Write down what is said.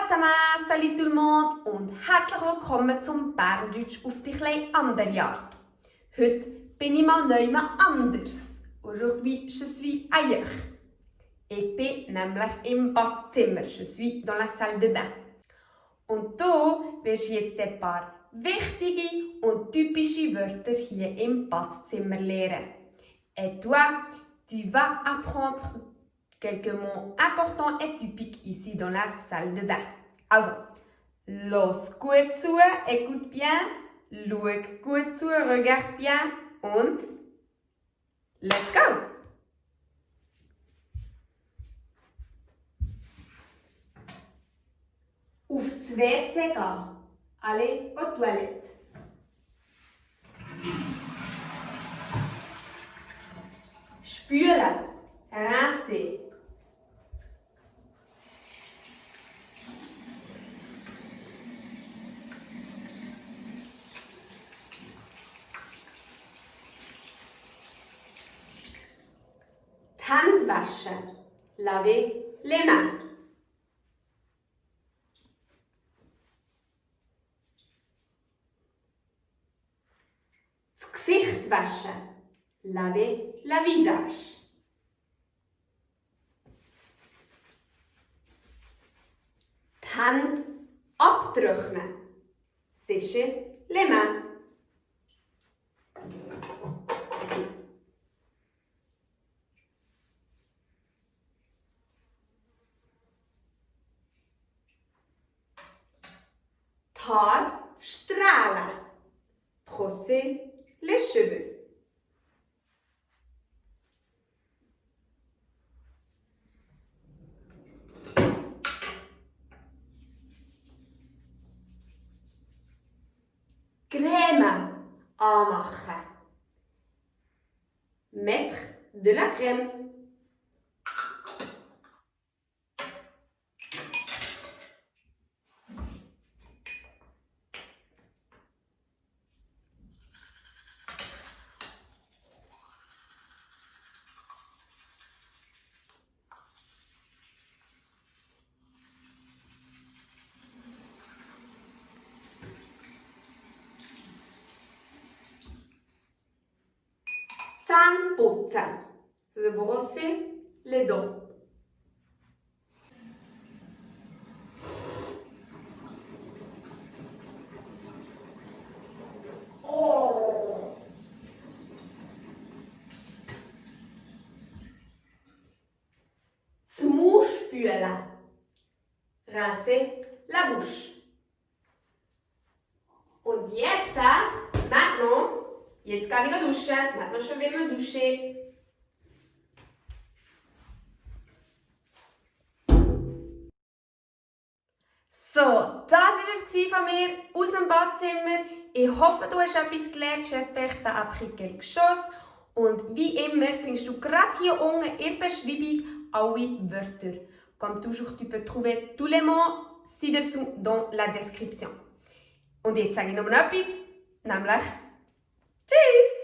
zusammen, salut tout le monde und herzlich willkommen zum Berndeutsch auf die kleine andere Art. Heute bin ich mal neu anders. Aujourd'hui, je suis ailleurs. Ich bin nämlich im Badzimmer. Je suis dans la salle de bain. Und du wirst jetzt ein paar wichtige und typische Wörter hier im Badzimmer lernen. Et toi, tu vas apprendre quelques mots importants et typiques ici dans la salle de bain. Also, los gut zu, écoute bien, schau gut zu, regarde bien und let's go! Aufs WC gehen. Aller aux toilettes. Spülen. Rincer. Die Hände waschen. Laver les mains. Das Gesicht waschen. Laver le visage. Die Hände abtrocknen. Sécher les mains. Die Haare strahlen. Brosser les cheveux. Crème anmachen. Mettre de la crème. Zähne putzen. Se brosser les dents. Das Maul spülen. Rincer la bouche. Und jetzt, maintenant, jetzt gehe ich duschen. Maintenant, je vais me doucher. So, das war es von mir aus dem Badzimmer. Ich hoffe, du hast etwas gelernt. J'espère que tu as appris quelque chose. Und wie immer findest du gerade hier unten in der Beschreibung alle Wörter. Comme toujours, tu peux trouver tous les mots ci-dessous dans la description. Und jetzt sage ich noch etwas, nämlich Tschüss!